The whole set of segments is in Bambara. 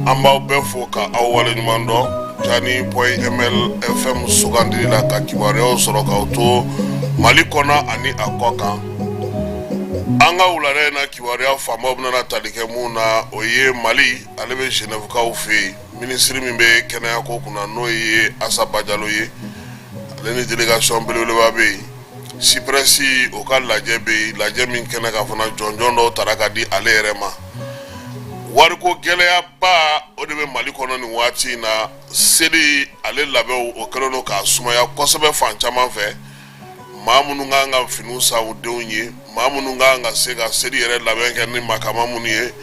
An b'aw bɛɛ fo ka aw waleɲuman dɔn Jani point ml fm sugandili la ka kibaruyaw sɔrɔ k'aw to Mali kɔnɔ ani a kɔ kan. An ka wulada in na kibaruya fanbaw bɛna tali kɛ mun na, o ye Mali, ale bɛ Genèvekaw fɛ yen. Minisiri min bɛ kɛnɛyako kunna, n'o ye Asa Bajalo ye, ale ni délégation belebeleba bɛ yen. CIPRES o ka lajɛ bɛ yen, lajɛ min kɛnɛ kan fana jɔnjɔn dɔw tara ka di ale yɛrɛ ma. Wariko gɛlɛyaba o de bɛ Mali kɔnɔ nin waati in na. Seli ale labɛnw o kɛlen don k'a sumaya kosɛbɛ fan caman fɛ. Maa minnu kan ka finiw san u denw ye, maa minnu kan ka se ka seli yɛrɛ labɛn kɛ ni makama minnu ye,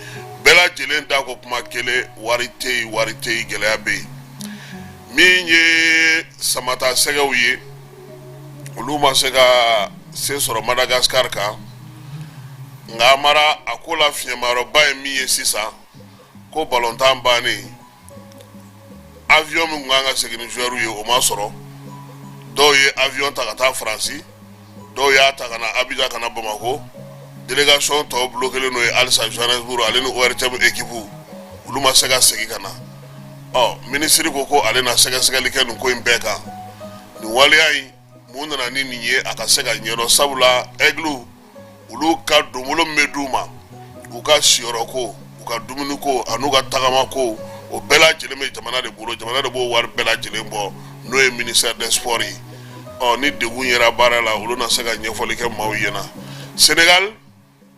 bɛɛ lajɛlen da ko kuma kelen, wari tɛ yen, wari tɛ yen, gɛlɛya bɛ yen. Min ye Samata Sɛgɛw ye, olu ma se ka se sɔrɔ Madagascar kan, nka mara a ko la fiɲɛmayɔrɔba ye min ye sisan, ko balontan bannen, avion min tun kan ka segin ni joueur ye, o ma sɔrɔ. Dɔw ye avion ta ka taa Faransi, dɔw y'a ta ka na Abidjan, ka na Bamakɔ. Délégation tɔw bloquélen n'o ye halisa Johannesburg, ale ni ORTM équipe, olu ma se ka segin ka na. Ɔ minisiri ko ko ale na sɛgɛsɛgɛli kɛ nin ko in bɛɛ kan. Nin waleya in, mun nana ni nin ye, a ka se ka ɲɛdɔn, sabula Aigle olu ka donbolo min bɛ d'u ma, u ka siyɔrɔko, u ka dumuniko an'u ka tagamako, o bɛɛ lajɛlen bɛ jamana de bolo. Jamana de b'o wari bɛɛ lajɛlen bɔ, n'o ye ministère des sports ye. Ɔ ni degun yera baara la, olu na se ka ɲɛfɔli kɛ maaw ɲɛna. Sénégal,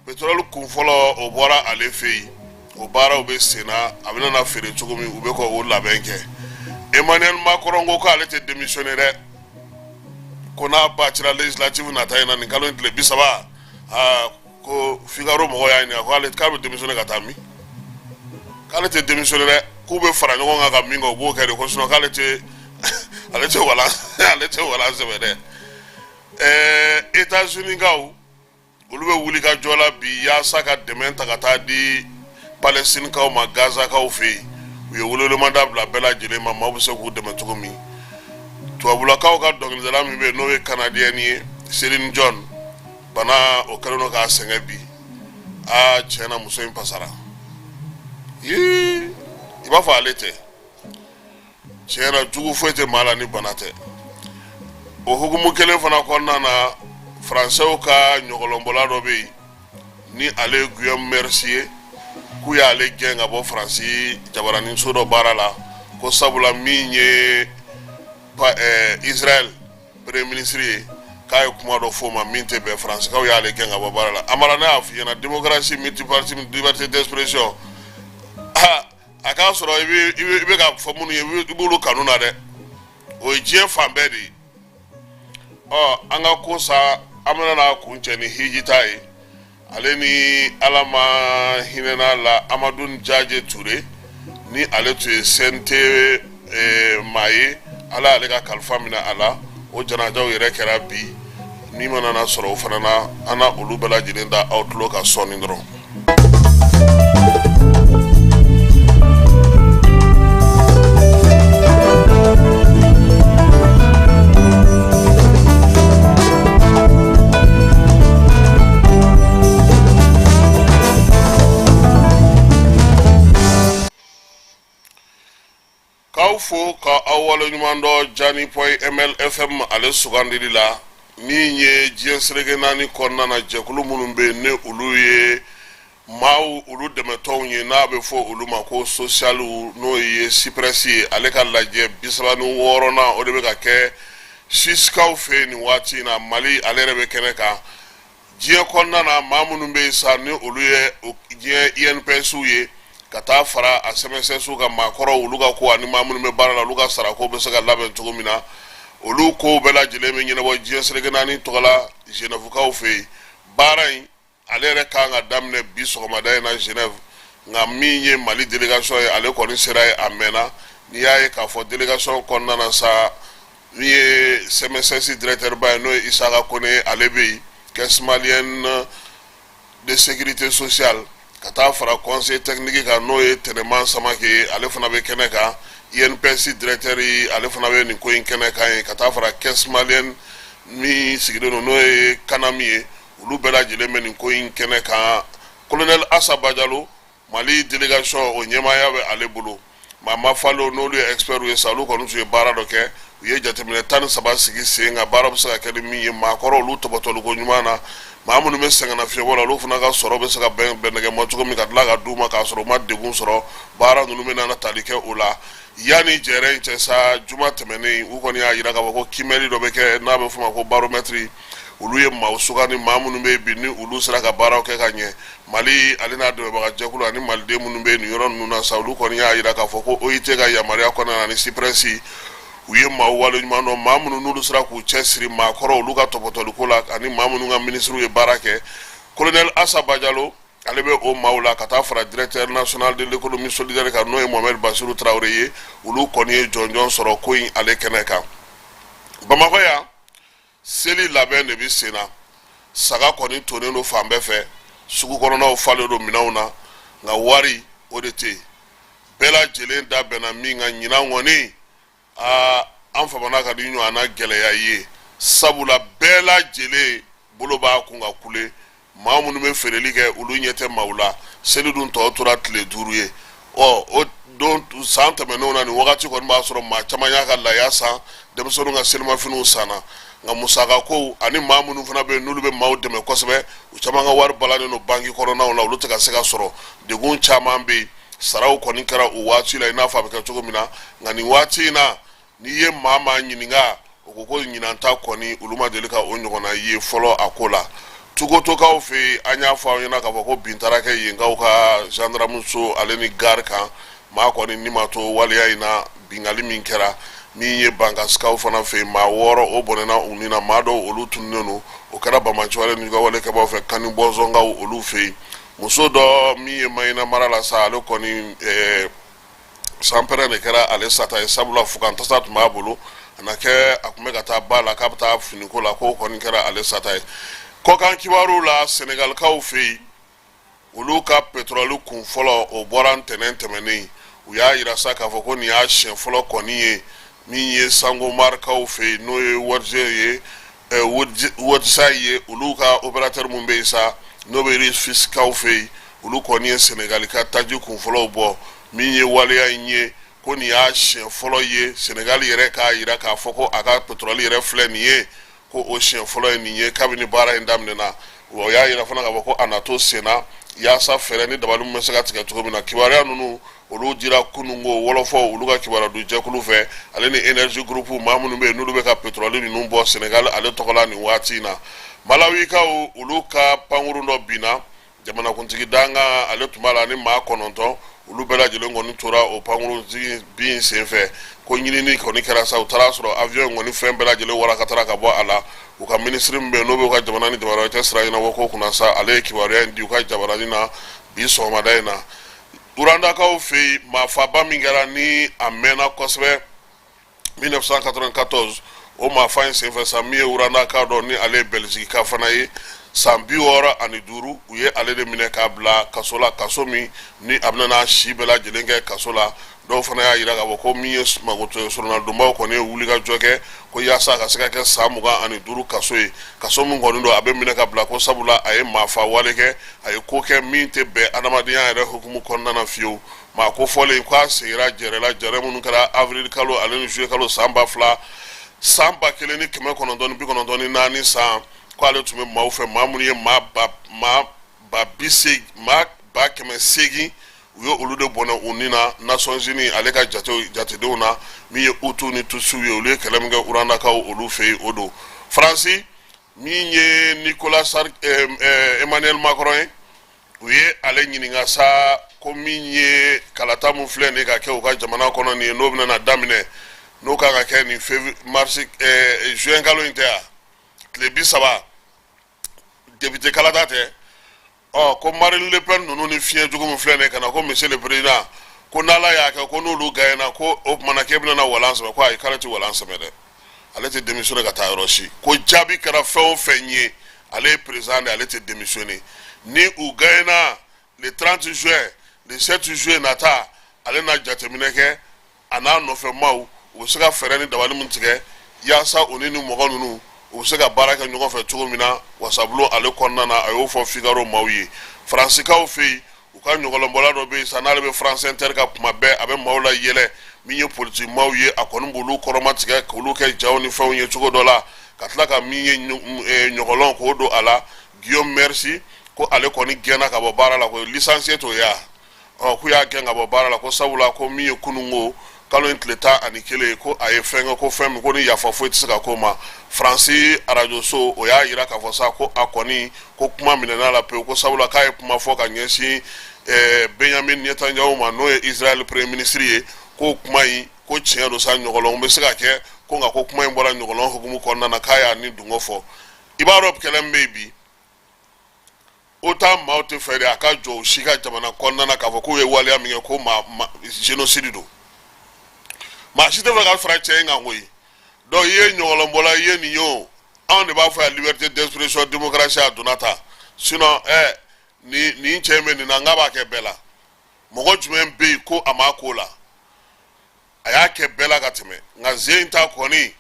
pétrole kun fɔlɔ o bɔra ale fɛ yen, o baaraw bɛ sen na. A bɛna na feere cogo min, u bɛ ka o labɛn kɛ. Emmanuel Macron ko k'ale tɛ démissionner dɛ, ko n'a bâtira législative nata in na nin kalo in tile 30, aa ko Figaro mɔgɔw y'a ɲininka ko ale k'a bɛ démissionner ka taa min, k'ale tɛ démissionner dɛ, k'u bɛ fara ɲɔgɔn kan ka min kɛ, u b'o kɛ de, ko sinon k'ale tɛ ale tɛ walan sɛbɛ dɛ. États-Unis kaw, olu bɛ wuli ka jɔ la bi yaasa ka dɛmɛ ta ka taa di Palestinekaw ma Gazakaw fɛ yen. U ye welewelemada bila bɛɛ lajɛlen ma, maaw bɛ se k'u dɛmɛ cogo min. Tubabulakaw ka dɔnkilidala min bɛ yen, n'o ye Canadien ye, Celine Dion, bana o kɛlen don k'a sɛgɛn bi. Aa tiɲɛ na, muso in pasara. Yii, i b'a fɔ ale tɛ. Tiɲɛ na, jugu foyi tɛ maa la ni bana tɛ. O hukumu kelen fana kɔnɔna na, faransɛw ka ɲɔgɔlɔnbɔla dɔ bɛ yen, ni ale ye Guillaume Mercier, k'u y'ale gɛn ka bɔ Faransi jabaraninso dɔ baara la, ko sabula min ye Israël premier ministre ye, k'a ye kuma dɔ f'o ma min tɛ bɛn. Faransikaw y'ale gɛn ka bɔ baara la. Amara, ne y'a f'i ɲɛna, démocratie, multipartisme, liberté d'expression, a k'a sɔrɔ i bɛ ka fɔ minnu ye, i b'olu kanu na dɛ, o ye diɲɛ fan bɛɛ de ye. Ɔ an ka ko sa, an bɛna n'a kuncɛ ni hijita ye. Ale ni Ala ma hinɛna la, Amadu Jaje Ture, ni ale tun ye CNT maa ye, Ala y'ale ka kalifa minɛ a la. O janajaw yɛrɛ kɛra bi. Ni mana na sɔrɔ o fana na, an na olu bɛɛ lajɛlen da aw tulo ka sɔɔni dɔrɔn. K'aw fo ka aw waleɲuman dɔn Jani point ml fm ale sugandili la. Min ye diɲɛ seleke naani kɔnɔna na, jɛkulu minnu bɛ yen, ni olu ye maaw olu dɛmɛtɔnw ye, n'a bɛ fɔ olu ma ko socialw, n'o ye CIPRES ye, ale ka lajɛ 36nan, o de bɛ ka kɛ Suissekaw fɛ yen nin waati in na. Mali ale yɛrɛ bɛ kɛnɛ kan. Diɲɛ kɔnɔna na, maa minnu bɛ yen sa, ni olu ye diɲɛ INPS ye, ka taa fara a CMSS ka maakɔrɔw, olu ka ko ani maa minnu bɛ baara la, olu ka sarako bɛ se ka labɛn cogo min na, olu kow bɛɛ lajɛlen bɛ ɲɛnabɔ diɲɛ seleke naani tɔgɔ la Genèvekaw fɛ yen. Baara in ale yɛrɛ kan ka daminɛ bi sɔgɔmada in na Genève, nka min ye Mali délégation ye, ale kɔni sera yen a mɛnna. N'i y'a ye k'a fɔ délégation kɔnɔna na sa, min ye CMSS directeur ba ye, n'o ye Isaka Kone, ale bɛ yen, caisse malienne de sécurité sociale, ka taa fara conseil technique kan, n'o ye Tɛnɛman Samake ye, ale fana bɛ kɛnɛ kan. INPS directeur, ale fana bɛ nin ko in kɛnɛ kan ye, ka taa fara caisse malienne min sigilen don, n'o ye CANAM ye, olu bɛɛ lajɛlen bɛ nin ko in kɛnɛ kan. Colonel Asa Bajalo. Mali délégation o ɲɛmaaya bɛ ale bolo. Maa mafalen n'olu ye experts ye sa, olu kɔni tun ye baara dɔ kɛ. U ye jateminɛ 13 sigi sen kan, baara bɛ se ka kɛ ni min ye maakɔrɔ olu tɔbɔtɔliko ɲuman na, maa minnu bɛ sɛgɛnnafiɲɛbɔ la, olu fana ka sɔrɔ bɛ se ka bɛn bɛnɛgɛma cogo min ka tila ka d'u ma k'a sɔrɔ u ma degun sɔrɔ. Baara ninnu bɛ na tali kɛ o la. Yanni jɛrɛ in cɛ sa, juma tɛmɛnen, u kɔni y'a jira k'a fɔ ko kiimɛli dɔ bɛ kɛ n'a bɛ f'o ma ko baromètre. Olu ye maaw sugandi, maa minnu bɛ yen bi ni olu sera ka baaraw kɛ ka ɲɛ. Mali ale n'a dɛmɛbaga jɛkulu ani maliden minnu bɛ nin yɔrɔ ninnu na sa, olu kɔni y'a jira k'a fɔ ko OIT ka yamaruya kɔnɔna na ni CIPRES, u ye maaw waleɲuman dɔn, maa minnu n'olu sera k'u cɛ siri maakɔrɔ olu ka tɔpɔtɔliko la ani maa minnu ka minisiriw ye baara kɛ. Colonel Asa Bajalo, ale bɛ o maaw la, ka taa fara directeur national de l'économie solidaire kan, n'o ye Mohamed Bassirou Traoré ye. Olu kɔni ye jɔnjɔn sɔrɔ ko in ale kɛnɛ kan. Bamakɔ yan, seli labɛn de bɛ sen na. Saga kɔni tonnen don fan bɛɛ fɛ, sugu kɔnɔnaw falen don minɛnw na, nka wari o de tɛ yen. Bɛɛ lajɛlen da bɛnna min kan ɲinan kɔni, aa, an famana ka nin ɲɔgɔnna gɛlɛya ye, sabula bɛɛ lajɛlen bolo b'a kun ka kule. Maa minnu bɛ feereli kɛ, olu ɲɛ tɛ maaw la. Seli dun tɔ tora tile 5 ye. Ɔ, o don san tɛmɛnenw na, nin wagati kɔni b'a sɔrɔ maa caman y'a ka laya san, denmisɛnninw ka selimafiniw sanna, nka musakako ani maa minnu fana bɛ yen n'olu bɛ maaw dɛmɛ kosɛbɛ, u caman ka wari balannen don banki kɔnɔnaw la, olu tɛ ka se ka sɔrɔ. Degun caman bɛ yen. Saraw kɔni kɛra o waati la i n'a fɔ a bɛ kɛ cogo min na, nka nin waati in na, n'i ye maa maa ɲininka, o ko ko ɲinan ta kɔni, olu ma deli ka o ɲɔgɔnna ye fɔlɔ a ko la. Tukotokaw fɛ yen, an y'a fɔ aw ɲɛna k'a fɔ ko bin taara kɛ yenkaw ka gendarme so ale ni gare kan. Maa kɔni ni ma to waleya in na, binkanni min kɛra. Min ye Bankasikaw fana fɛ yen, maa 6 o bɔnɛna u ni na, maa dɔw olu tununnen don. O kɛra banbaanciwale ni wale kɛbaaw fɛ Kani Bɔnsɔnkaw olu fɛ yen. Muso dɔ min ye Mayina mara la sa, ale kɔni sanpɛrɛn de kɛra ale sata ye, sabula fugantasa tun b'a bolo. A na kɛ a tun bɛ ka taa ba la k'a bɛ taa finiko la, k'o kɔni kɛra ale sata ye. Kɔkan kibaru la, Senegalikaw fɛ yen, olu ka pétrole kun fɔlɔ o bɔra ntɛnɛn tɛmɛnen. U y'a yira sa k'a fɔ ko nin y'a siɲɛ fɔlɔ kɔni ye. Min ye Sangomarkaw fɛ yen, n'o ye Wodzi ye, Woodside ye, olu ka opérateur min bɛ yen sa, n'o bɛ Rufisquekaw fɛ yen, olu kɔni ye Senegali ka taji kun fɔlɔw bɔ. Min ye waleya in ye, ko nin y'a siɲɛ fɔlɔ ye Senegali yɛrɛ k'a yira k'a fɔ ko a ka pétrole yɛrɛ filɛ nin ye, ko o siɲɛ fɔlɔ ye nin ye kabini baara in daminɛna. O y'a yira fana k'a fɔ ko a na to senna yaasa fɛɛrɛ ni dabali min bɛ se ka tigɛ cogo min na. Kibaruya ninnu, olu dira kununko wɔlɔfɔw olu ka kibaruya dun jɛkulu fɛ, ale ni Energy Group, maa minnu bɛ yen n'olu bɛ ka pétrole ninnu bɔ Senegal ale tɔgɔ la nin waati in na. Malawikaw olu ka pankurun dɔ binna, jamanakuntigi dankan ale tun b'a la ni maa 9, olu bɛɛ lajɛlen kɔni tora o pankurun bin senfɛ. Ko ɲinini kɔni kɛra sa, u taara sɔrɔ avion in kɔni fɛn bɛɛ lajɛlen warakatara ka bɔ a la. U ka minisiri min bɛ yen n'o bɛ u ka jamana ni jamana wɛrɛ cɛ sira ɲɛnabɔ ko kunna sa, ale ye kibaruya in di u ka jabaranin na bi sɔgɔmada in na. Rwandakaw fɛ yen, maafaba min kɛra ni a mɛnna kosɛbɛ 1994, o maafa in senfɛ sa, min ye Rwandaka dɔ ni ale ye Bɛlizikika fana ye, san 65, u ye ale de minɛ k'a bila kaso la, kaso min ni a bɛna n'a si bɛɛ lajɛlen kɛ kaso la. Dɔw fana y'a yira k'a fɔ ko min ye makoto soronadonbaw kɔni ye wulikajɔ kɛ ko yaasa a ka se ka kɛ san 25 kaso ye, kaso min kɔni don a bɛ minɛ ka bila, ko sabula a ye maafa wale kɛ, a ye ko kɛ min tɛ bɛn adamadenya yɛrɛ hukumu kɔnɔna na fiyewu. Maa ko fɔlen k'a segira jɛrɛ la, jɛrɛ minnu kɛra avril kalo ale ni juillet kalo san 2000, san 1994 san, ko ale tun bɛ maaw fɛ, maa minnu ye maa ba maa ba bi seegin, maa 800,000, u ye olu de bɔnɛ u ni na. Nations Unies ale ka jatedenw na, min ye Hutu ni Tutsiw ye, olu ye kɛlɛ min kɛ Rwandakaw olu fɛ yen, o don. Faransi, min ye Nicolas Emmanuel Macron ye, u ye ale ɲininka sa ko min ye kalata min filɛ nin ka kɛ u ka jamana kɔnɔ nin ye, n'o bɛna daminɛ, n'o kan ka kɛ nin février, mars, juin kalo in tɛ yan, tile 30, député kalata tɛ. Ɔ, ko Marine Le Pen ninnu ni fiɲɛ jugu min filɛ nin ye ka na, ko monsieur le président, ko n'Ala y'a kɛ ko n'olu gagnera, ko o tuma na k'e bɛna na walan sɛmɛ. Ko ayi, k'ale tɛ walan sɛmɛ dɛ, ale tɛ démissionner ka taa yɔrɔ si. Ko jaabi kɛra fɛn o fɛn ye, ale ye président de, ale tɛ démissionner. Ni u gagnera le 30 juin, le 7 juillet nata, ale na jateminɛ kɛ a n'a nɔfɛ maaw, u bɛ se ka fɛɛrɛ ni dabali min tigɛ yaasa u ni ni mɔgɔ ninnu u bɛ se ka baara kɛ ɲɔgɔn fɛ cogo min na wasabulon ale kɔnɔna na. A y'o fɔ Figaro maaw ye. Faransikaw fɛ yen, U ka ɲɔgɔlɔnbɔla dɔ bɛ yen sa, n'ale bɛ France Inter kan kuma bɛɛ, a bɛ maaw la yɛlɛ. Min ye politiki maaw ye, a kɔni b'olu kɔrɔmatigɛ k'olu kɛ jaw ni fɛnw ye cogo dɔ la, ka tila ka min ye ɲɔgɔlɔn k'o don a la. Guillaume Meurice, ko ale kɔni gɛnna ka bɔ baara la, ko licencié t'o ye. Ɔ, k'u y'a gɛn ka bɔ baara la, ko sabula ko min ye kununko kalo in tile 11, ko a ye fɛn kɛ, ko fɛn min ko ni yafa foyi tɛ se ka k'o ma. Faransi arajoso o y'a yira k'a fɔ sa ko a kɔni ko kuma minɛna la pewu, ko sabula k'a ye kuma fɔ ka ɲɛsin Benjamin Netanyahu ma, n'o ye Israël premier ministre ye, ko kuma in ko tiɲɛ don sa, ɲɔgɔlɔn bɛ se ka kɛ ko, nka ko kuma in bɔra ɲɔgɔlɔn hukumu kɔnɔna na, k'a y'a ni dungo fɔ. I b'a dɔn kɛlɛ min bɛ yen bi, OTAN maaw tɛ fɛ de a ka jɔ u si ka jamana kɔnɔna na k'a fɔ k'u ye waleya min kɛ ko ma génocide don. Maa si tɛ fɛ ka fara cɛ in kan koyi. Donc i ye ɲɔgɔlɔnbɔla, i ye nin ye o, anw de b'a fɔ yan liberté d'expression, démocratie, a donna tan. Sinon nin cɛ in bɛ nin na, n k'a b'a kɛ bɛɛ la. Mɔgɔ jumɛn bɛ yen ko a m'a ko la? A y'a kɛ bɛɛ la ka tɛmɛ. Nka zen in ta kɔni,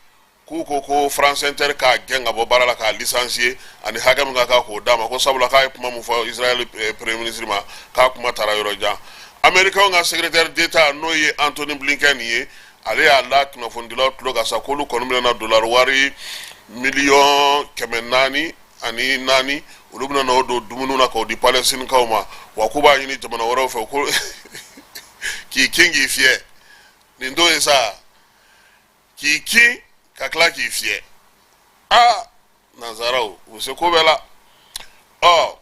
k'u ko ko France Inter k'a gɛn ka bɔ baara la, k'a licencier, ani hakɛ min ka kan k'o d'a ma, ko sabula k'a ye kuma min fɔ Israël premier ministre ma, k'a kuma taara yɔrɔ jan. Américain ka secrétaire d'État, n'o ye Antony Blinken ye, ale y'a la kunnafonidilaw tulo kan sa k'olu kɔni bɛna dollar wari 404 miliyɔn, olu bɛna n'o don dumuniw na k'o di Palestinekaw ma. Wa k'u b'a ɲini jamana wɛrɛw fɛ ko k'i kin k'i fiyɛ. Nin t'o ye sa, k'i kin ka tila k'i fiyɛ. Aa, nanzaraw u bɛ se ko bɛɛ la. Ɔ,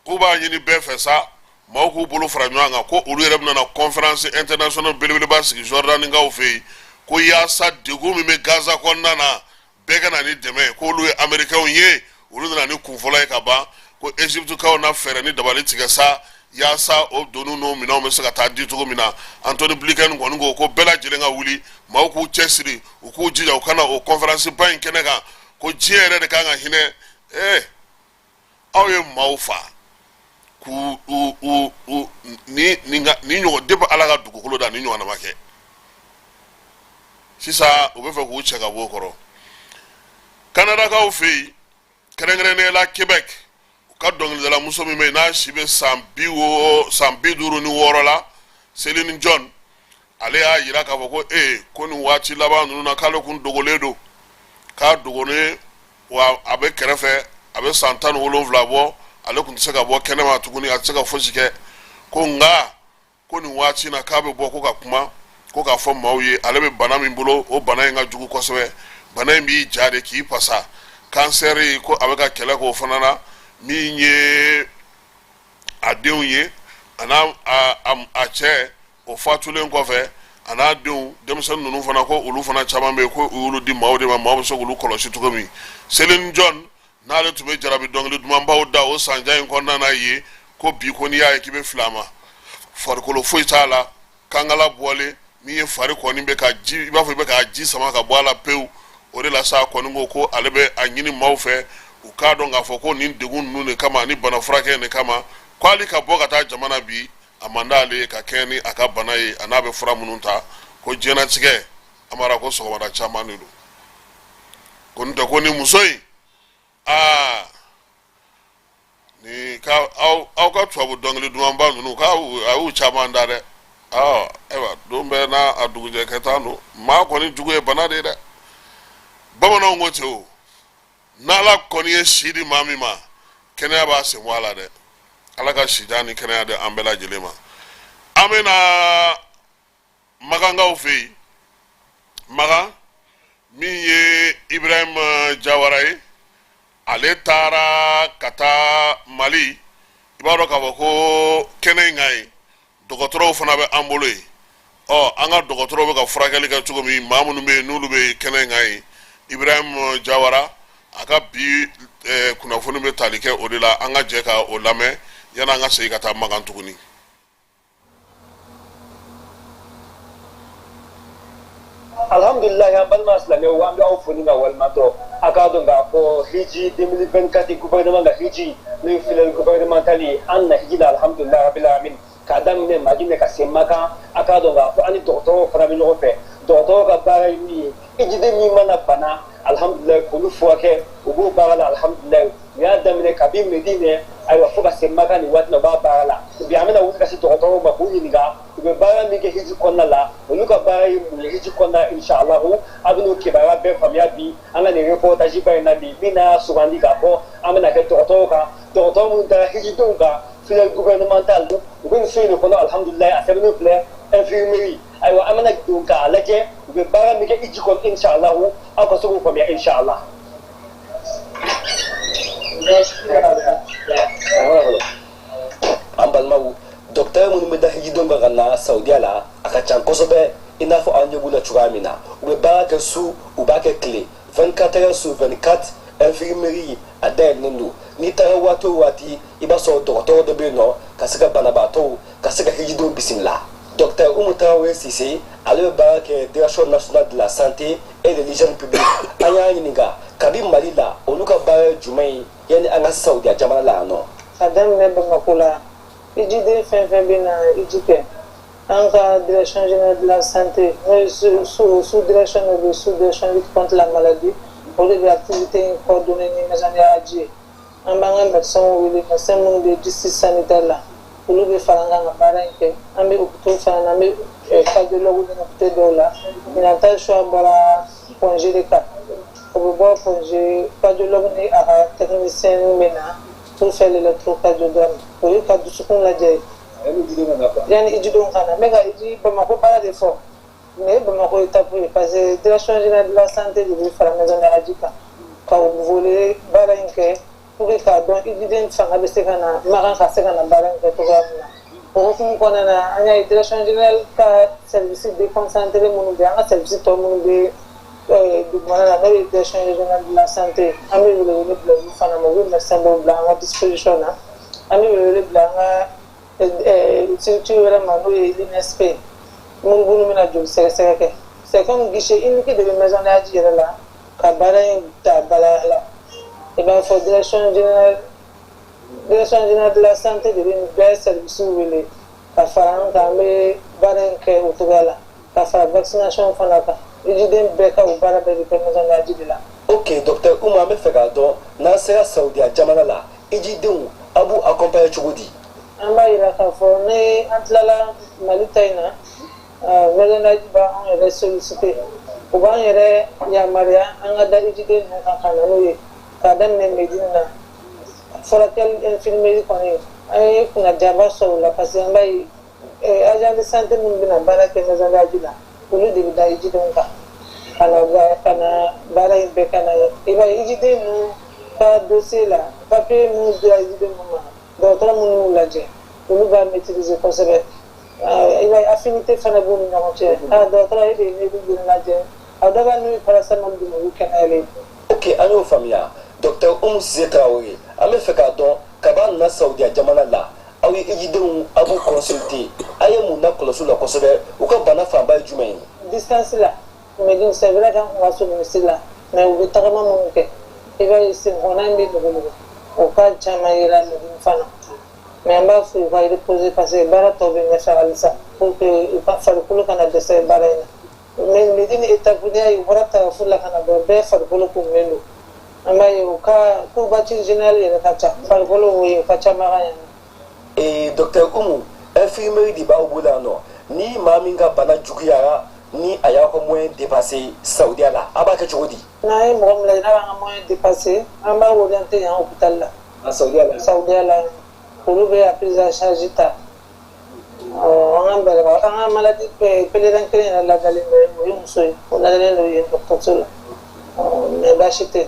k'u b'a ɲini bɛɛ fɛ sa, maaw k'u bolo fara ɲɔgɔn kan, ko olu yɛrɛ bɛna na conférence internationale belebeleba sigi Jɔrdanikaw fɛ yen, ko yaasa degun min bɛ Gaza kɔnɔna na, bɛɛ ka na ni dɛmɛ ye. K'olu ye Américains ye, olu nana ni kunfɔlɔ ye ka ban, ko Égyptekaw na fɛɛrɛ ni dabali tigɛ sa yaasa o doniw n'o minɛnw bɛ se ka taa di cogo min na. Antony Blinken kɔni ko ko bɛɛ lajɛlen ka wuli, maaw k'u cɛsiri, u k'u jija, u ka na o conférence ba in kɛnɛ kan, ko diɲɛ yɛrɛ de kan ka hinɛ. Aw ye maaw fa k'u u u u ni nin ka nin ɲɔgɔn depuis Ala ka dugukolo da, nin ɲɔgɔnna ma kɛ. Sisan u bɛ fɛ k'u cɛ ka bɔ o kɔrɔ. Kanadakaw fɛ yen, kɛrɛnkɛrɛnnenya la Québec, u ka dɔnkilidala muso min bɛ yen, n'a si bɛ san 56 la, Céline Dion, ale y'a yira k'a fɔ ko ko nin waati laban ninnu na, k'ale kun dogolen don, k'a dogolen wa a bɛ kɛrɛfɛ, a bɛ san 17 bɔ, ale kun tɛ se ka bɔ kɛnɛma tuguni, a tɛ se ka fosi kɛ, ko nka ko nin waati na k'a bɛ bɔ ko ka kuma, ko k'a fɔ maaw ye ale bɛ bana min bolo, o bana in ka jugu kosɛbɛ. Bana in b'i ja de k'i pasa, kansɛri, ko a bɛ ka kɛlɛ k'o fana na. Min ye a denw ye, a n'a a cɛ o fatulen kɔfɛ, a n'a denw denmisɛnnin ninnu fana, ko olu fana caman bɛ yen, ko u y'olu di maaw de ma, maaw bɛ se k'olu kɔlɔsi cogo min. Céline Dion, n'ale tun bɛ jarabi dɔnkili dumanbaw da o sanjan in kɔnɔna na ye, ko bi ko n'i y'a ye k'i bɛ fili a ma, farikolo foyi t'a la, kankala bɔlen, min ye fari kɔni bɛ ka ji, i b'a fɔ i bɛ k'a ji sama ka bɔ a la pewu. O de la sa, kɔni ko ko ale bɛ a ɲini maaw fɛ, u k'a dɔn k'a fɔ ko nin degun ninnu de kama ani bana furakɛ in de kama, ko hali ka bɔ ka taa jama na bi, a man d'ale ye ka kɛɲɛ ni a ka bana ye, a n'a bɛ fura minnu ta, ko diɲɛnatigɛ amara ko sɔgɔmada caman de don, ko n tɛ ko ni muso in aa ni ka aw ka tubabu dɔnkili dumanba ninnu k'a a y'u caman da dɛ. Ɔ ayiwa, don bɛɛ n'a a dugujɛ kɛta don. Maa kɔni jugu ye bana de ye dɛ. Bamananw ko ten o, n'Ala kɔni ye si di maa min ma, kɛnɛya b'a sen bɔ a la dɛ. Ala ka sijan ni kɛnɛya di an bɛɛ lajɛlen ma. An bɛna Makankaw fɛ yen. Makan, min ye Ibrahim Jawara ye, ale taara ka taa Mali. I b'a dɔn k'a fɔ ko kɛnɛ in kan yen, dɔgɔtɔrɔw fana bɛ an bolo yen. Ɔ, an ka dɔgɔtɔrɔw bɛ ka furakɛli kɛ cogo min, maa minnu bɛ yen n'olu bɛ kɛnɛ in kan yen, Ibrahim Jawara a ka bi kunnafoni bɛ tali kɛ o de la. An ka jɛ ka o lamɛn yanni an ka segin ka taa Makan tuguni. Alhamdulilahi, an balima silamɛw, an bɛ aw fo ni ka waleɲuman dɔn. A k'a dɔn k'a fɔ hiji 2024, gouvernement ka hiji, n'o ye filière gouvernementale ye, an na hiji la, alhamdulilahi rabbil alamin, k'a daminɛ Madinɛ ka se Makan. A k'a dɔn k'a fɔ an ni dɔgɔtɔrɔw fana bɛ ɲɔgɔn fɛ. Dɔgɔtɔrɔw ka baara ye min ye, hijiden min mana bana, alhamdulilahi, k'olu furakɛ, u b'o baara la, alhamdulilahi. U y'a daminɛ kabi Medinɛ, ayiwa, fo ka se Makan nin waati la, u b'a baara la. Bi k'u ɲininka u bɛ baara min kɛ hiji kɔnɔna la, olu ka baara ye mun ye hiji kɔnɔna. Inshallah, a bɛ n'o kibaruya bɛɛ faamuya bi an ka nin reportage ba in na bi, min n'a sugandi k'a fɔ an bɛna kɛ dɔgɔtɔrɔw kan, dɔgɔtɔrɔ minnu taara hijidenw kan filière gouvernementale. U bɛ nin so in de kɔnɔ, alhamdulilayi, a sɛbɛnnen filɛ infirmerie. Ayiwa, an bɛna don k'a lajɛ u bɛ baara min kɛ hiji kɔnɔ. Inshallah, aw ka se k'o faamuya, inshallah. An balimaw, dɔkitɛri minnu bɛ da hijidenw kan ka na Saudiya la, a ka ca kosɛbɛ. I n'a fɔ an ɲɛ b'u la cogoya min na, u bɛ baara kɛ su, u b'a kɛ tile, 24 heures sur 24. Infirmerie a dayɛlɛlen don, n'i taara waati o waati, i b'a sɔrɔ dɔgɔtɔrɔ dɔ bɛ yen nɔ ka se ka banabaatɔw, ka se ka hijidenw bisimila. Docteur Oumou Traoré Cissé, ale bɛ baara kɛ Direction nationale de la santé et de l'hygiène publique. An y'a ɲininka kabi Mali la, olu ka baara ye jumɛn ye yanni an ka Saudiya jamana la yan nɔ? Ka daminɛ Bamako la, hijiden fɛn fɛn bɛ na hiji kɛ, an ka Direction générale de la santé, n'o ye sous direction dɔ bɛ, sous direction lutte contre la maladie, o de bɛ activité in coordonner ni maison de hajj ye. An b'an ka médecins wele, médecins minnu bɛ district sanitaire la, olu bɛ fara an kan ka baara in kɛ. An bɛ hôpitaux fana na, an bɛ cardiologue ni hôpitaux dɔw la. Ɲinan ta choix bɔra Point G de kan. O bɛ bɔ Point G, cardiologue ni a ka technicien bɛ na pour faire l'électrocardiogramme, o ye ka dusukun lajɛ yanni hijidenw ka na. N bɛ ka hiji Bamakɔ baara de fɔ, nin ye Bamakɔ étape ye, parce que Direction générale de la santé de bɛ fara maison de hajj kan ka volet baara in kɛ pour que k'a dɔn hijiden fanga bɛ se ka na Makan ka se ka na baara in kɛ cogoya min na. O hukumu kɔnɔna na, an y'a ye direction générale ka service déconcentré minnu bɛ, an ka service tɔ minnu bɛ dugumana la, n'o ye direction régionale de la santé, an bɛ welewele bila olu fana ma, u bɛ médecin dɔw bila an ka disposition na. An bɛ welewele bila an ka structure wɛrɛ ma, n'o ye l'INSP, minnu bɛna joli sɛgɛsɛgɛ kɛ. C'est comme guichet unique de bɛ maison de hajj yɛrɛ la ka baara in ta bala la. I b'a fɔ direction générale de la santé de bɛ nin bɛɛ service wele ka fara an kan, an bɛ baara in kɛ o cogoya la, ka fara vaccination fana kan. Hijiden bɛɛ ka o baara bɛɛ bɛ kɛ maison de hajj de la. Ok, docteur Oumou, an bɛ fɛ k'a dɔn, n'an sera Saudiya jamana la, hijidenw, a b'u accompagner cogo di? An b'a yira k'a fɔ ni an tilala Mali ta in na, maison de hajj b'an yɛrɛ solliciter, u b'an yɛrɛ yamaruya an ka da hijiden ninnu kan ka na n'u ye. K'a daminɛ Medine na, furakɛli infirmerie kɔni, an ye kunnajaba sɔrɔ o la, parce que an b'a ye agent de santé minnu bɛna baara kɛ maison de hajj la, olu de bɛ da hijidenw kan ka na ka na baara in bɛɛ ka na ye. I b'a ye hijiden ninnu ka dossier la, papier minnu dira hijiden ninnu ma, dɔgɔtɔrɔ minnu y'u lajɛ, olu b'a maîtriser kosɛbɛ. I b'a ye affinité fana b'u ni ɲɔgɔn cɛ. A dɔgɔtɔrɔ, e de ye ne bɛ lajɛ, a dɔ b'a n'u ye paracétamol d'u ma, olu kɛnɛyalen. Ok, an y'o faamuya. Docteur Oumou Cissé Traoré, an bɛ fɛ k'a dɔn, kab'a nana Saudiya jamana la, aw ye hijidenw, aw b'u consulter, a ye mun lakɔlɔsi u la kosɛbɛ? U ka bana fanba ye jumɛn ye? Distance la, Medine, c'est vrai k'an kun ka surun misiri la, mais u bɛ tagama minnu kɛ, i b'a ye senkɔnna in bɛ nugu, o ka caman yera Medine fana. Mais an b'a f'u ka reposer, parce que baara tɔ bɛ ɲɛfɛ halisa, pour que u ka farikolo kana dɛsɛ baara in na. Mais Medine étape, n'i y'a ye u bɔra tarafu la ka na dɔrɔn, bɛɛ farikolo kununnen don. An b'a ye u ka courbature générale yɛrɛ ka ca, farikolo o ye o ka ca Makan yan. Ee, docteur Oumou, infirmerie de b'aw bolo yan nɔ. Ni maa min ka bana juguyara, ni a y'aw ka moyen dépassé Saudiya la, a b'a kɛ cogo di? N'an ye mɔgɔ min lajɛ n'a b'an ka moyen dépassé, an b'a orienté yan hôpital la. A Saudiya la? Saudiya la, olu bɛ a prise en charge ta. An ka bɛrɛ, an ka maladie pèlerin kelen yɛrɛ ladalen bɛ, o ye muso ye, o ladalen don yen dɔgɔtɔrɔso la, mais baasi tɛ.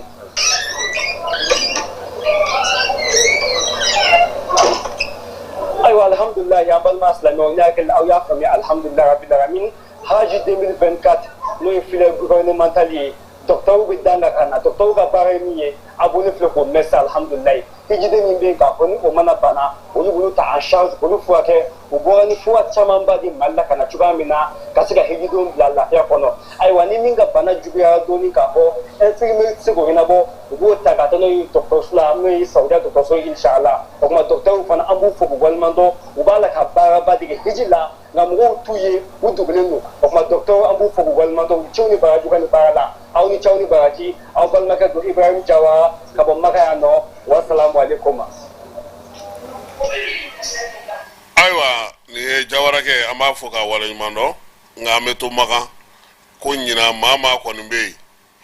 Ayiwa, alhamdulilayi, an balima silamɛw, ne hakili aw y'a faamuya, alhamdulilayi rabbil alamin. Haji 2024, n'o ye filière gouvernementale ye, dɔgɔtɔrɔw bɛ dan ka na. Dɔgɔtɔrɔw ka baara ye min ye, a bolo filɛ k'o mɛn sa. Alhamdulilayi, hijiden min bɛ yen k'a fɔ ni o mana bana, olu b'olu ta en charge, olu furakɛ. U bɔra ni fura camanba di Mali la ka na cogoya min na ka se ka hijidenw bila lafiya kɔnɔ. Ayiwa, ni min ka bana juguyara dɔɔni k'a fɔ infirmier tɛ se k'o ɲɛnabɔ, u b'o ta ka taa n'o ye dɔgɔtɔrɔso la, n'o ye Saudiya dɔgɔtɔrɔso ye, inshallah. O tuma dɔgɔtɔrɔw fana, an b'u fo k'u waleɲuman dɔn. U b'a la ka baaraba dege hiji la, nka mɔgɔw t'u ye, u dogolen don. O tuma dɔgɔtɔrɔw, an b'u fo k'u waleɲuman dɔn. U cɛw ni baraji ka nin baara la. Aw ni cɛw ni baraji, aw balimakɛ don, Ibrahim Jawara ka bɔ Maka yan nɔ. Wasalamu aleykum. Ayiwa, nin ye Jawarakɛ, an b'a fɔ k'a waleɲuman dɔn. Nka an bɛ to Makan ko ɲinan, maa maa kɔni bɛ yen,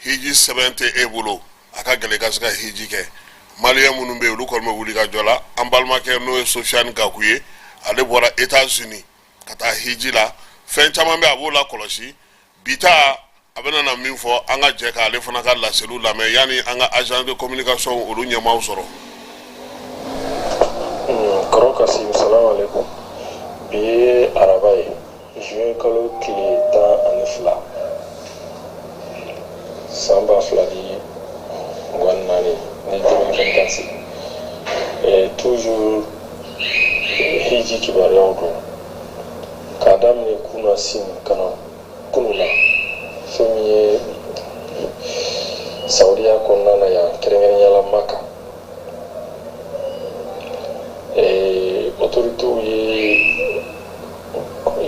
hiji sɛbɛn tɛ e bolo, a ka gɛlɛn i ka se ka hiji kɛ. Maliyɛn minnu bɛ yen, olu kɔni bɛ wuli ka jɔ la. An balimakɛ, n'o ye Sofiane Gaku ye, ale bɔra Etats-Unis ka taa hiji la. Fɛn caman bɛ, a b'o la kɔlɔsi. Bi ta, a bɛna na min fɔ, an ka jɛ k'ale fana ka laseliw lamɛn yanni an ka agence de communication olu ɲɛmaaw sɔrɔ. Kɔrɔ Kasim, salamu alaikum. Bi ye araba ye, juin kalo tile 12, san 2024 ni 2024. Toujours hiji kibaruyaw don k'a daminɛ kunna sini ka na kunu na. Fɛn min ye Saudiya kɔnɔna na yan, kɛrɛnkɛrɛnnenya la Maka, autorités ye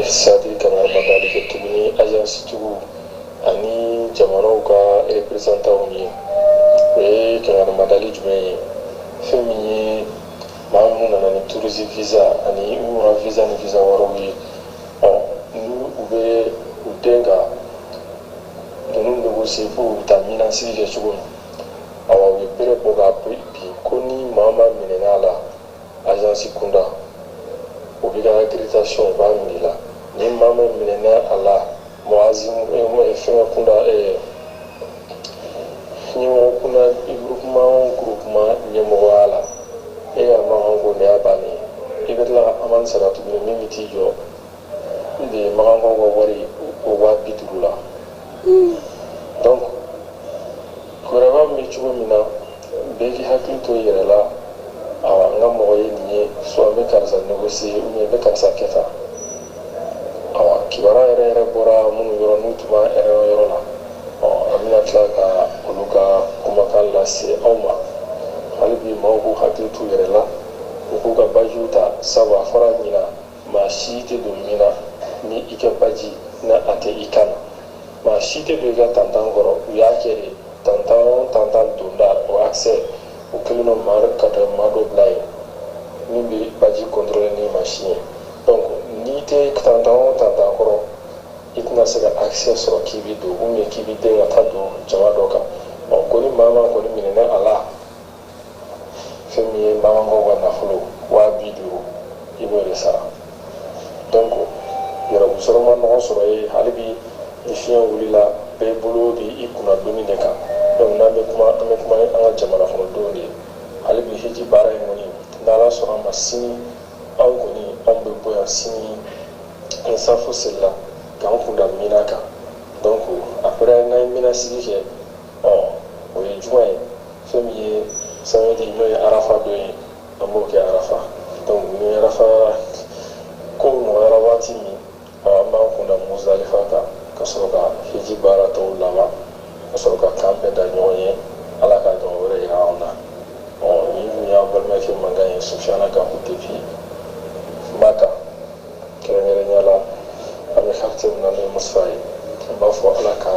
c'est-à-dire kangarimandali kɛ tuguni agence tigiw ani jamanaw ka représentants ye. O ye kangarimandali jumɛn ye? Fɛn min ye maa minnu nana ni touriste visa ani umra visa ni visa wɛrɛw ye, ɔ n'u u bɛ u den ka ninnu négocier fo u bɛ taa minansigi kɛ cogo min, awa, u ye bere bɔ k'a bin ko ni maa maa minɛn'a la agence kunda, o b'i ka accréditation, u b'a minɛ i la. Ni maa min minɛna a la muazim fɛngɛ kunda, ɲɛmɔgɔ kunda, groupement o groupement ɲɛmɔgɔya la, e ka makan ko nin y'a bannen ye, i bɛ tila ka amende sara tuguni min bɛ t'i jɔ de makankaw ka wari o 50 000 la. Donc kibaruya bɛ cogo min na, bɛɛ k'i hakili to i yɛrɛ la. Awa, n ka mɔgɔ ye nin ye, soit n bɛ karisa négocier ou bien n bɛ karisa kɛ tan. Awa, kibaruya yɛrɛ yɛrɛ bɔra minnu yɔrɔ, n'u tun b'a yɛrɛ yɔrɔ la, ɔ an bɛna tila ka olu ka kumakan lase aw ma. Hali bi, maaw k'u hakili t'u yɛrɛ la, u k'u ka badgew ta, sabu a fɔra ɲina maa si tɛ don min na ni i ka badge na a tɛ i kan na, maa si tɛ don i ka tantan kɔrɔ. U y'a kɛ de tantan o tantan donda o accès, u kɛlen don maa ka maa dɔ bila yen min bɛ badge contrôler ni machine ye. Donc n'i tɛ tantan o tantan kɔrɔ, i tɛna se ka accès sɔrɔ k'i bɛ don ou bien k'i bɛ den ka taa don jama dɔ kan. Ɔ ko ni maa maa kɔni minɛna a la, fɛn min ye bagankaw ka nafolo 50 000, i b'o de sara. Donc yɛrɛkun sɔrɔ ma nɔgɔ sɔrɔ ye. Hali bi, ni fiɲɛ wulila, bɛɛ bolo bɛ i kunna donni de kan. Donc n'an bɛ kuma, an bɛ kuma ni an ka jamana kɔnɔdenw de ye. Hali bi, hiji baara in kɔni, n'Ala sɔnna a ma, sini anw kɔni, anw bɛ bɔ yan sini ni safo selila k'an kun da Mina kan. Donc après, n'an ye Mina sigi kɛ, ɔ o ye juma ye, fɛn min ye samedi, n'o ye Arafa don ye, an b'o kɛ Arafa. Donc ni Arafa kow nɔgɔyara waati min, an b'an kun da Muzdalifa kan ka sɔrɔ ka hiji baara tɔw laban, ka sɔrɔ ka kan bɛɛ da ɲɔgɔn ye. Ala ka ɲɔgɔn wɛrɛ yira anw na. Ɔ nin kun y'an balimakɛ mankan ye, Sofiana Gaku depuis Maka, kɛrɛnkɛrɛnnenya la an bɛ quartier min na, n'o ye Mustafa ye. An b'a fɔ Ala ka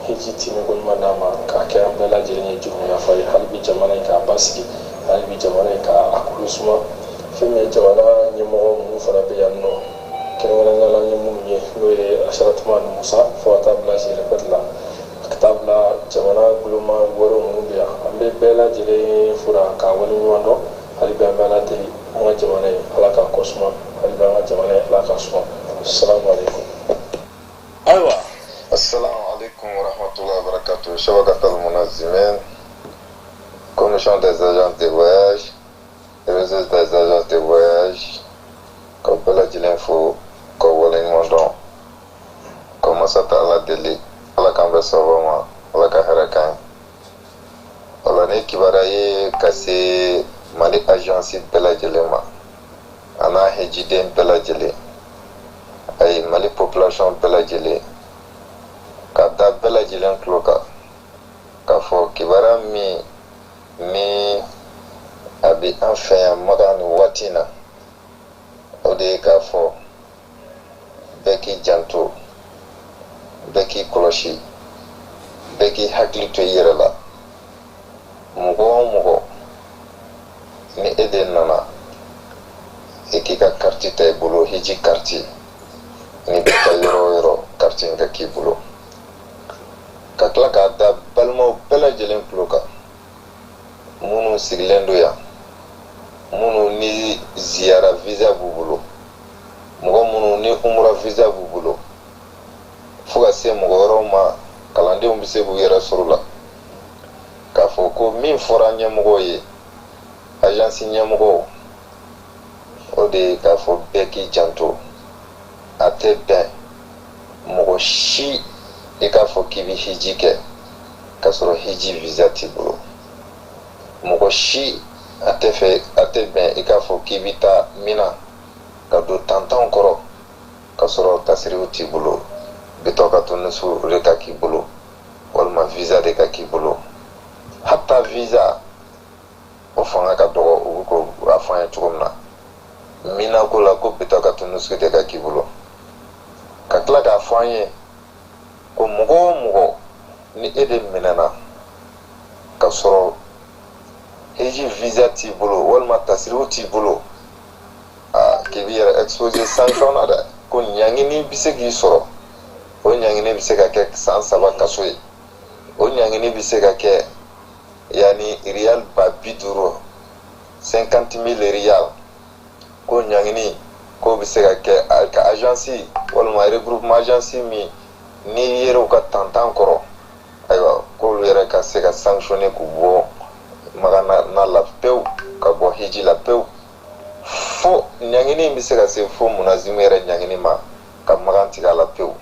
hiji timɛko ɲuman d'an ma, k'a kɛ an bɛɛ lajɛlen ye jurumu yafa ye. Hali bi, jamana in k'a basigi, hali bi, jamana in k'a kolo suma. Fɛn min ye jamana ɲɛmɔgɔ minnu fana bɛ yan nɔ, kɛrɛnkɛrɛnnenya la an ye minnu ye, n'o ye Asharatuma ni Musa, fo ka taa bila Zerepɛti la, ka taa bila jamana guloma wɛrɛw minnu bɛ yan, an bɛ bɛɛ lajɛlen fura k'a waleɲuman dɔn. Hali bi, an bɛ Ala deli, an ka jamana ye, Ala k'a kɔ suma. Hali bi, an ka jamana ye, Ala k'a suma. Salamu aleykum. Ayiwa. السلام عليكم ورحمة الله وبركاته. شبكة المنظمين، commission des agences de voyage, réseau des agences de voyage, ka bɛɛ lajɛlen fo ka waleɲuman dɔn, ka masa ta Ala deli, Ala k'an bɛn sababa ma, Ala ka hɛrɛ k'an ye. Wala ni kibaruya ye ka se Mali agence bɛɛ lajɛlen ma, a n'a hejiden bɛɛ lajɛlen, ayi, Mali population bɛɛ lajɛlen, ka da bɛɛ lajɛlen tulo kan k'a fɔ kibaruya min ni a bɛ an fɛ yan Makan nin waati in na, o de ye k'a fɔ bɛɛ k'i janto, bɛɛ k'i kɔlɔsi, bɛɛ k'i hakili to i yɛrɛ la. Mɔgɔ o mɔgɔ ni e de nana i kariti ta i bolo, hiji kariti. N'i bɛ taa yɔrɔ o yɔrɔ, kariti in ka k'i bolo. Ka tila k'a da balimaw bɛɛ lajɛlen tulo kan, minnu sigilen don yan, minnu ni ziyara visa b'u bolo, mɔgɔ minnu ni umura visa b'u bolo, fo ka se mɔgɔ wɛrɛw ma, kalandenw bɛ se k'u yɛrɛ sɔrɔ la k'a fɔ ko min fɔra ɲɛmɔgɔw ye, agence ɲɛmɔgɔw, o de ye k'a fɔ bɛɛ k'i janto. A tɛ bɛn mɔgɔ si i k'a fɔ k'i bɛ hiji kɛ k'a sɔrɔ hiji visa t'i bolo. Mɔgɔ si a tɛ fɛ, a tɛ bɛn i k'a fɔ k'i bɛ taa Mina ka don tantanw kɔrɔ k'a sɔrɔ tasiriw t'i bolo, bitɔkatu nusu o de ka k'i bolo, walima visa de ka k'i bolo. Hata visa o fanga ka dɔgɔ, u bɛ ko a fɔ an ye cogo min na Mina ko la, ko bitɔkatu nusu de ka k'i bolo. Ka tila k'a fɔ an ye ko mɔgɔ o mɔgɔ ni e de minɛna ka sɔrɔ hiji visa t'i bolo walima tasiriw t'i bolo, aa, k'i b'i yɛrɛ exposer sanction na dɛ, ko ɲangini bɛ se k'i sɔrɔ. O ɲangini bɛ se ka kɛ san 3 kaso ye, o ɲangini bɛ se ka kɛ yanni riyal 50,000, 50 000 riyal. Ko ɲangini k'o bɛ se ka kɛ ka agence walima regroupement agence min n'i yer'u ka tantan kɔrɔ, ayiwa, k'olu yɛrɛ ka se ka sanctionner k'u bɔ Makan na la pewu, ka bɔ hiji la pewu, fo ɲangini bɛ se ka se fo munazimu yɛrɛ ɲangini ma, ka Makan tigɛ a la pewu.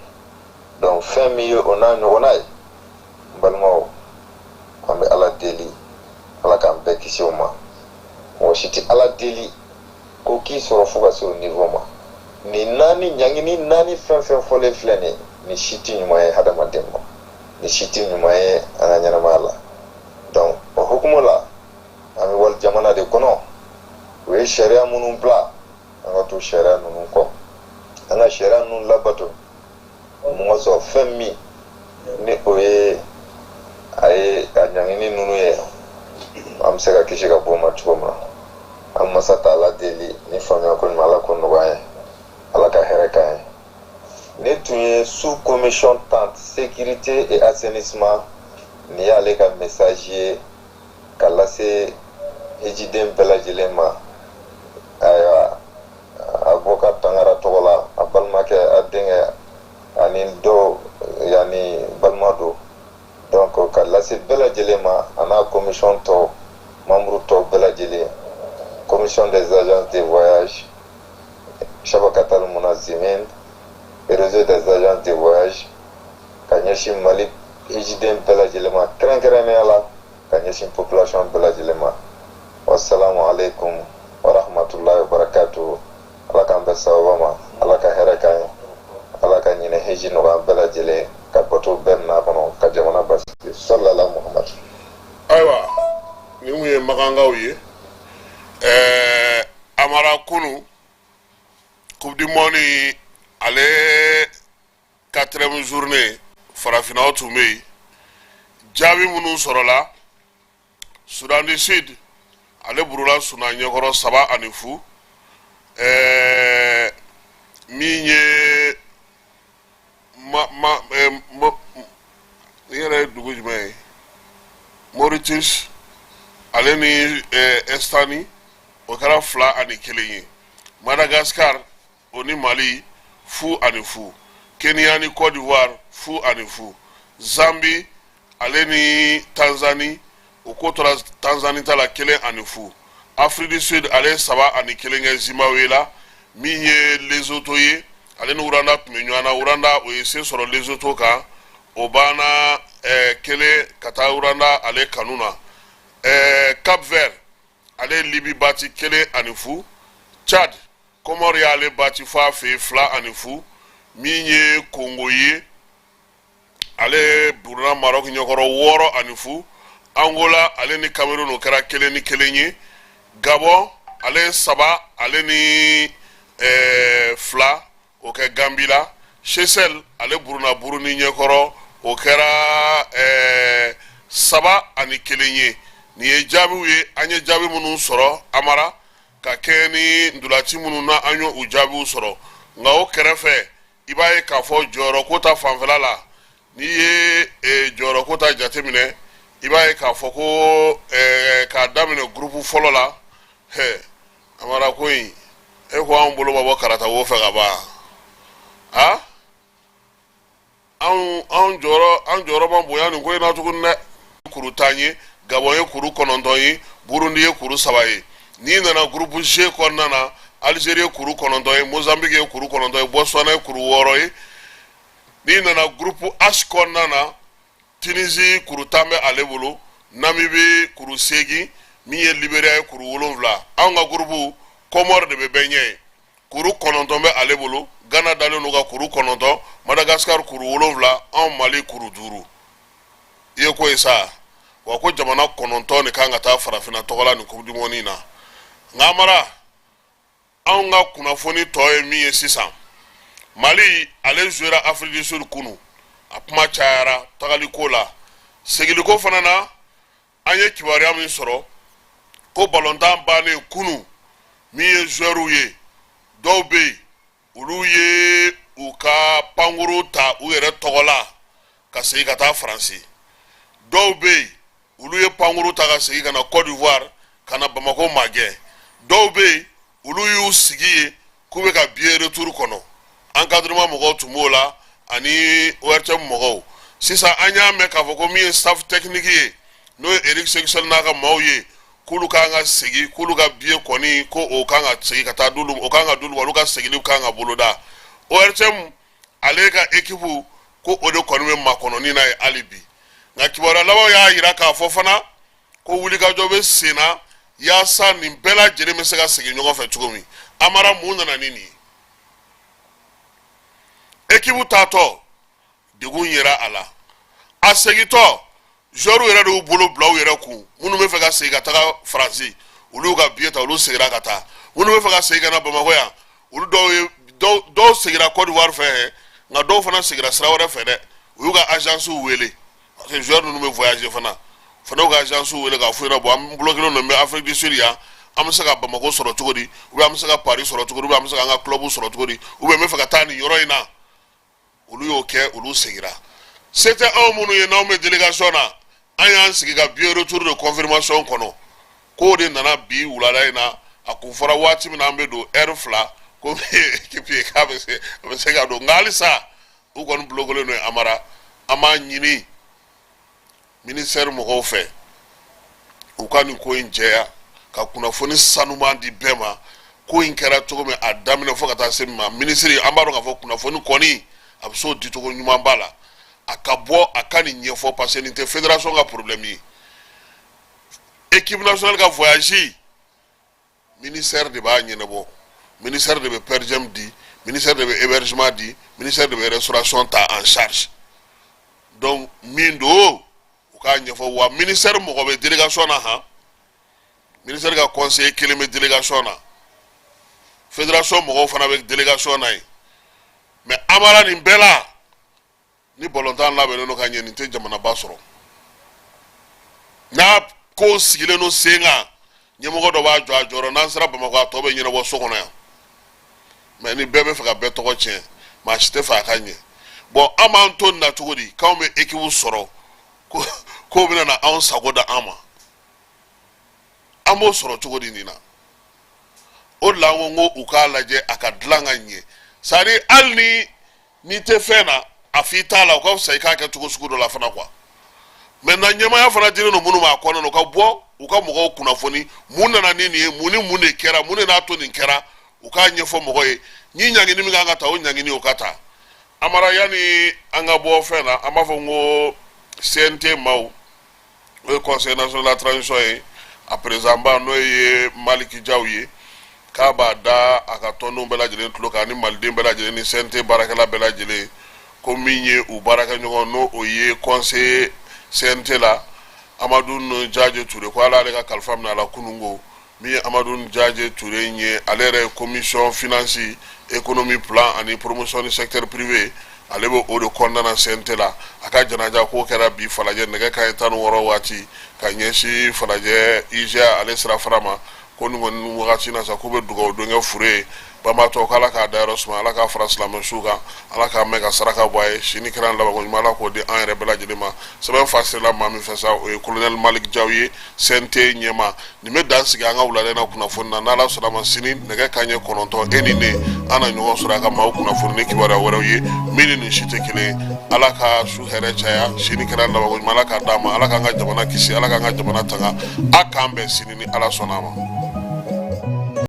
Donc fɛn min ye o n'a ɲɔgɔnna ye, n balimaw, an bɛ Ala deli, Ala k'an bɛɛ kisi o ma. Mɔgɔ si tɛ Ala deli ko k'i sɔrɔ fo ka se o niveau ma. Nin naani, ɲangini naani fɛn fɛn fɔlen filɛ nin ye, nin si tɛ ɲuman ye hadamaden ma, nin si tɛ ɲuman ye an ka ɲɛnamaya la. Donc o hukumu la, an bɛ wali jamana de kɔnɔ, u ye sariya minnu bila, an ka to sariya ninnu kɔ, an ka sariya ninnu labato. Mun ka sɔrɔ fɛn min ni o ye a ye a ɲangini ninnu ye, an bɛ se ka kisi ka bɔ o ma cogo min na. An masa ta Ala deli ni faamuya ko ɲuman, Ala ko nɔgɔya an ye, Ala ka hɛrɛ k'an ye. Ne tun ye sous commission tente, sécurité et assainissement. Nin y'ale ka message ye ka lase hijiden bɛɛ lajɛlen ma. Ayiwa, Abubakar Tangara tɔgɔ la, a balimakɛ, a denkɛ ani dɔw yanni balima don. Donc ka lase bɛɛ lajɛlen ma, a n'a commission tɔw, membre tɔw bɛɛ lajɛlen, commission des agences de voyage, Shabakatal Munazimin, réseau des agences de voyage, ka ɲɛsin Mali hijiden bɛɛ lajɛlen ma, kɛrɛnkɛrɛnnenya la ka ɲɛsin population bɛɛ lajɛlen ma. Wassalamu alaikum wa rahmatullahi wa barakatuh. Ala k'an bɛn sababa ma, Ala ka hɛrɛ k'an ye, Ala ka ɲinɛ hiji nɔgɔya an bɛɛ lajɛlen, ka bato bɛɛ minɛ a kɔnɔ, ka jamana basigi. Salala Muhammad. Ayiwa, nin kun ye Makankaw ye. Amara, kunu Coupe du monde ale quatrième journée, farafinnaw tun bɛ yen. Jaabi minnu sɔrɔla: Soudan du Sud, ale burula Sudan ɲɛkɔrɔ 3-0. Min ye ma ma ɛɛ mo nin yɛrɛ ye dugu jumɛn ye? Mauritius ale ni Estonie, o kɛra 2-1 ye. Madagascar, o ni Mali, 0-0. Kenya ni Côte d'Ivoire, 0-0. Zambie ale ni Tanzanie, o ko tora Tanzanie ta la, 1-0. Afrique du Sud, ale ye 3-1 kɛ Zimbabwe la. Min ye Lesotho ye, ale ni Rwanda tun bɛ ɲɔgɔn na. Rwanda, o ye se sɔrɔ Lesotho kan, o banna 1 ka taa Rwanda ale kanu na. Cap Vert, ale ye Libi bati 1-0. Tchad, Comore y'ale bati fo a fɛ yen, 2-0. Min ye Congo ye, ale buruna Maroc ɲɛkɔrɔ 6-0. Angola ale ni Cameroun, o kɛra 1-1 ye. Gabon, ale ye 3 ale ni 2 o kɛ Gambi la. Seychelles, ale buruna Burundi ɲɛkɔrɔ, o kɛra 3-1 ye. Nin ye jaabiw ye, an ye jaabi minnu sɔrɔ, Amara. ka kɛɲɛ ni ntolaci minnu na an y'o jaabiw sɔrɔ. Nka o kɛrɛfɛ, i b'a ye k'a fɔ jɔyɔrɔko ta fanfɛla la, n'i ye jɔyɔrɔko ta jateminɛ, i b'a ye k'a fɔ ko k'a daminɛ gurupu fɔlɔ la, Amara, ko in e ko anw bolo ma bɔ karata wo fɛ ka ban. A anw jɔyɔrɔ, an jɔyɔrɔ ma bonya nin ko in na tuguni dɛ. Kuru 10 ye, Gabɔn ye kuru 9 ye, Burundi ye kuru 3 ye. N'i nana gurupu G kɔnɔna na, Alizeri ye kuru 9 ye, Mozambique ye kuru 9 ye, Botswana ye kuru 6 ye. N'i nana gurupu H kɔnɔna na, Tunisie kuru 10 bɛ ale bolo, Namibi kuru 8, min ye Liberia ye kuru 7. Anw ka gurupu, Kɔmɔri de bɛ bɛɛ ɲɛ ye, kuru 9 bɛ ale bolo. Gana dalen don ka kuru 9, Madagascar kuru 7, anw Mali kuru 5. I ye ko ye sa wa, ko jamana 9 de kan ka taa farafinna tɔgɔ la nin coupe du monde in na. Nka Amara, anw ka kunnafoni tɔ ye min ye sisan, Mali ale jouera Afrique du Sud kunu. A kuma cayara tagaliko la, segiliko fana na. An ye kibaruya min sɔrɔ ko balontan bannen kunu, min ye joueurs ye, dɔw bɛ yen, olu ye u ka pankuru ta u yɛrɛ tɔgɔ la ka segin ka taa Faransi. Dɔw bɛ yen, olu ye pankuru ta ka segin ka na Côte d'Ivoire, ka na Bamako magɛn. Dɔw bɛ yen, olu y'u sigi yen k'u bɛ ka billet retour kɔnɔ. Encadrement mɔgɔw tun b'o la ani ORTM mɔgɔw. Sisan an y'a mɛn k'a fɔ ko min ye staff technique ye, n'o ye Eric Sékou Chelle n'a ka maaw ye, k'olu kan ka segin, k'olu ka billet kɔni, ko o kan ka segin ka taa d'olu, o kan ka d'olu ma, olu ka seginni kan ka boloda. ORTM ale ka équipe, ko o de kɔni bɛ makɔnɔni na ye hali bi. Nka kibaruya labanw y'a jira k'a fɔ fana ko wulikajɔ bɛ sen na yaasa nin bɛɛ lajɛlen bɛ se ka segin ɲɔgɔn fɛ cogo min. Amara, mun nana ni nin ye? Équipe taatɔ, degun yera a la. A segintɔ, joueurs yɛrɛ de y'u bolo bila u yɛrɛ kun. Minnu bɛ fɛ ka segin ka taga Faransi, olu y'u ka billet ta, olu seginna ka taa. Minnu bɛ fɛ ka segin ka na Bamakɔ yan, olu dɔw ye dɔw seginna Côte d'Ivoire fɛ, nka dɔw fana seginna sira wɛrɛ fɛ dɛ. U y'u ka agence wele, parce que joueurs ninnu bɛ voyager fana. Fana y'u ka agence wele k'a f'u ɲɛna: bon, an bloqué don bɛ Afrique du Sud yan, an bɛ se ka Bamakɔ sɔrɔ cogo di, ou bien an bɛ se ka Paris sɔrɔ cogo di, ou bien an bɛ se k'an ka club sɔrɔ cogo di, ou bien n bɛ fɛ ka taa nin yɔrɔ in na. Olu y'o kɛ, olu seginna. Se tɛ anw minnu ye n'anw bɛ délégation na, an y'an sigi ka billet retour de confirmation kɔnɔ. K'o de nana bi wulada in na. A kun fɔra waati min na an bɛ don heure 2, ko équipe ye k'a bɛ se, a bɛ se ka don. Nka halisa u kɔni bloqué don. Amara, an b'a ɲini ministère mɔgɔw fɛ, u ka nin ko in jɛya ka kunnafoni sanuman di bɛɛ ma, ko in kɛra cogo min a daminɛ fo ka taa se min ma. Minisiri, an b'a dɔn k'a fɔ kunnafoni kɔni, a bɛ se o dicogo ɲuman ba la. A ka bɔ a ka nin ɲɛfɔ, parce que nin tɛ fédération ka problème ye. Équipe nationale ka voyage, ministère de b'a ɲɛnabɔ. Ministère de bɛ per diem di, ministère de bɛ hébergement di, ministère de bɛ restauration ta en charge. Donc min don, u k'a ɲɛfɔ. Wa ministère mɔgɔ bɛ délégation na han, ministère ka conseiller kelen bɛ délégation na, fédération mɔgɔw fana bɛ délégation na yen. Mais Amara, nin bɛɛ la, ni balontan labɛnnen don ka ɲɛ, nin tɛ jamanaba sɔrɔ. N'a ko sigilen don sen kan, ɲɛmɔgɔ dɔ b'a jɔ a jɔyɔrɔ. N'an sera Bamakɔ, a tɔ bɛ ɲɛnabɔ so kɔnɔ yan. Mais ni bɛɛ bɛ fɛ ka bɛɛ tɔgɔ tiɲɛ, maa si tɛ fɛ a ka ɲɛ. Bon, an b'an to nin na cogo di k'anw bɛ équipe sɔrɔ, ko k'o bɛna na anw sago da an ma? An b'o sɔrɔ cogo di nin na? O de la an ko u k'a lajɛ a ka dilan ka ɲɛ. C'est à dire, hali ni n'i tɛ fɛn na, a f'i t'a la, o ka fisa i k'a kɛ cogo sugu dɔ la fana quoi. Maintenant, ɲɛmaaya fana dilen don minnu ma a kɔnɔna na, u ka bɔ u ka mɔgɔw kunnafoni: mun nana ni nin ye, mun ni mun de kɛra, mun de n'a to nin kɛra. U k'a ɲɛfɔ mɔgɔ ye. Ni ɲangini min kan ka ta, o ɲangini, o ka ta. Amara, yanni an ka bɔ fɛn na, an b'a fɔ n ko CNT maaw, o ye Conseil national de la transition ye, a président ba, n'o ye Maliki Jaw ye, k'a b'a da a ka tɔndenw bɛɛ lajɛlen tulo kan, ani maliden bɛɛ lajɛlen ni CNT baarakɛla bɛɛ lajɛlen, ko min ye u baarakɛɲɔgɔn, n'o o ye conseiller CNT la, Amadu Jaje Ture, ko ala ale ka kalifa minɛ a la kununko. Min ye Amadu Jaje Ture in ye, ale yɛrɛ ye commission finance, économie, plan ani promotion du secteur privé, ale bɛ o de kɔnɔna na CNT la. A ka janaja ko kɛra bi Falajɛ nɛgɛ kanɲɛ 16 waati, ka ɲɛsin Falajɛ IGA ale sira fara ma. Ko nin kɔni wagati na sa, k'u bɛ dugawu don kɛ fure ye banbaatɔ, k'Ala k'a dayɔrɔ suma, Ala k'a fara silamɛ su kan, Ala k'a mɛn ka saraka bɔ a ye. Sini kɛra labanko ɲuman, Ala k'o di an yɛrɛ bɛɛ lajɛlen ma. Sɛbɛn fasirila maa min fɛ sa, o ye colonel Malik Jaw ye, CNT ɲɛmaa. Nin bɛ dan sigi an ka wulada in na kunnafoni na. N'Ala sɔnna ma, sini nɛgɛ kanɲɛ 9, e ni ne an na ɲɔgɔn sɔrɔ a ka maaw kunnafoni ni kibaruya wɛrɛw ye min ni nin si tɛ kelen ye. Ala ka su hɛrɛ caya, sini kɛra labanko ɲuman, Ala k'a d'an ma, Ala k'an ka jamana kisi, Ala k'an ka jamana tanga. A k'an bɛn sini ni Ala sɔnna a ma.